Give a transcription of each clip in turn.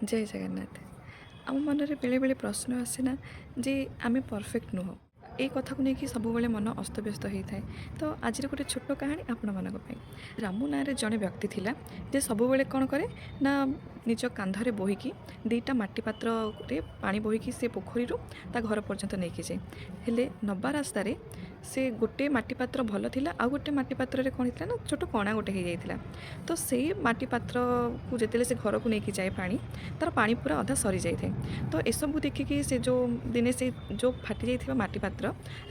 ଜୟ ଜଗନ୍ନାଥ। ଆମ ମନରେ ବେଳେବେଳେ ପ୍ରଶ୍ନ ଆସେ ନା ଯେ ଆମେ ପରଫେକ୍ଟ ନୁହଁ। ଏଇ କଥାକୁ ନେଇକି ସବୁବେଳେ ମନ ଅସ୍ତବ୍ୟସ୍ତ ହେଇଥାଏ। ତ ଆଜିର ଗୋଟେ ଛୋଟ କାହାଣୀ ଆପଣମାନଙ୍କ ପାଇଁ। ରାମୁ ନାଁରେ ଜଣେ ବ୍ୟକ୍ତି ଥିଲା ଯେ ସବୁବେଳେ କ'ଣ କରେ ନା ନିଜ କାନ୍ଧରେ ବୋହିକି ଦୁଇଟା ମାଟି ପାତ୍ରରେ ପାଣି ବୋହିକି ସେ ପୋଖରୀରୁ ତା ଘର ପର୍ଯ୍ୟନ୍ତ ନେଇକି ଯାଏ। ହେଲେ ନବା ରାସ୍ତାରେ ସେ ଗୋଟେ ମାଟି ପାତ୍ର ଭଲ ଥିଲା, ଆଉ ଗୋଟେ ମାଟି ପାତ୍ରରେ କ'ଣ ହେଇଥିଲା ନା ଛୋଟ କଣା ଗୋଟେ ହେଇଯାଇଥିଲା। ତ ସେଇ ମାଟି ପାତ୍ରକୁ ଯେତେବେଳେ ସେ ଘରକୁ ନେଇକି ଯାଏ, ପାଣି ତାର ପାଣି ପୁରା ଅଧା ସରିଯାଇଥାଏ। ତ ଏସବୁ ଦେଖିକି ସେ ଯେଉଁ ଦିନେ ସେ ଯେଉଁ ଫାଟି ଯାଇଥିବା ମାଟି ପାତ୍ର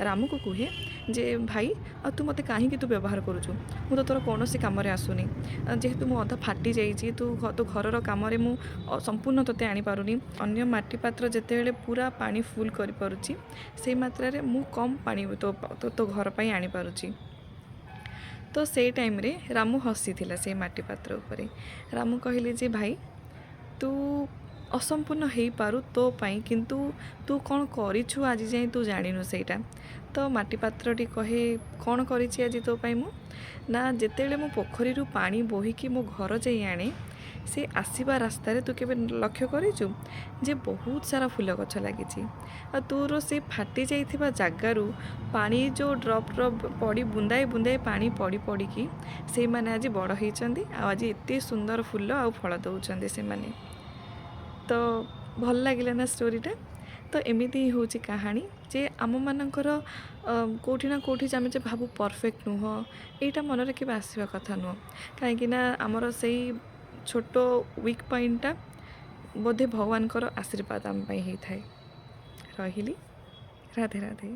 ରାମୁକୁ କୁହେ ଯେ, ଭାଇ, ଆଉ ତୁ ମୋତେ କାହିଁକି ତୁ ବ୍ୟବହାର କରୁଛୁ? ମୁଁ ତ ତୋର କୌଣସି କାମରେ ଆସୁନି। ଆଉ ଯେହେତୁ ମୁଁ ଅଧା ଫାଟି ଯାଇଛି, ତୁ ତୋ ଘରର କାମରେ ମୁଁ ସମ୍ପୂର୍ଣ୍ଣ ତୋତେ ଆଣିପାରୁନି। ଅନ୍ୟ ମାଟି ପାତ୍ର ଯେତେବେଳେ ପୁରା ପାଣି ଫୁଲ୍ କରିପାରୁଛି, ସେଇ ମାତ୍ରାରେ ମୁଁ କମ୍ ପାଣି ତୋ ତୋ ତୋ ଘର ପାଇଁ ଆଣିପାରୁଛି। ତ ସେଇ ଟାଇମ୍ରେ ରାମୁ ହସିଥିଲା ସେଇ ମାଟି ପାତ୍ର ଉପରେ। ରାମୁ କହିଲେ ଯେ, ଭାଇ, ତୁ ଅସମ୍ପୂର୍ଣ୍ଣ ହେଇପାରୁ ତୋ ପାଇଁ, କିନ୍ତୁ ତୁ କ'ଣ କରିଛୁ ଆଜି ଯାଏଁ ତୁ ଜାଣିନୁ ସେଇଟା। ତ ମାଟି ପାତ୍ରଟି କହେ, କ'ଣ କରିଛି ଆଜି ତୋ ପାଇଁ ମୁଁ? ନା, ଯେତେବେଳେ ମୁଁ ପୋଖରୀରୁ ପାଣି ବୋହିକି ମୋ ଘର ଯାଇ ଆଣେ, ସେ ଆସିବା ରାସ୍ତାରେ ତୁ କେବେ ଲକ୍ଷ୍ୟ କରିଛୁ ଯେ ବହୁତ ସାରା ଫୁଲ ଗଛ ଲାଗିଛି? ଆଉ ତୋର ସେ ଫାଟି ଯାଇଥିବା ଜାଗାରୁ ପାଣି ଯେଉଁ ଡ୍ରପ୍ ଡ୍ରପ୍ ପଡ଼ି, ବୁନ୍ଦାଏ ବୁନ୍ଦାଏ ପାଣି ପଡ଼ି ପଡ଼ିକି ସେଇମାନେ ଆଜି ବଡ଼ ହେଇଛନ୍ତି ଆଉ ଆଜି ଏତେ ସୁନ୍ଦର ଫୁଲ ଆଉ ଫଳ ଦେଉଛନ୍ତି ସେମାନେ। ତ ଭଲ ଲାଗିଲା ନା ଷ୍ଟୋରିଟା? ତ ଏମିତି ହିଁ ହେଉଛି କାହାଣୀ ଯେ ଆମମାନଙ୍କର କେଉଁଠି ନା କେଉଁଠି ଯେ ଆମେ ଯେ ଭାବୁ ପରଫେକ୍ଟ ନୁହଁ, ଏଇଟା ମନରେ କେବେ ଆସିବା କଥା ନୁହଁ। କାହିଁକି ନା ଆମର ସେଇ ଛୋଟ ୱିକ୍ ପଏଣ୍ଟଟା ବୋଧେ ଭଗବାନଙ୍କର ଆଶୀର୍ବାଦ ଆମ ପାଇଁ ହେଇଥାଏ। ରହିଲି, ରାଧେ ରାଧେ।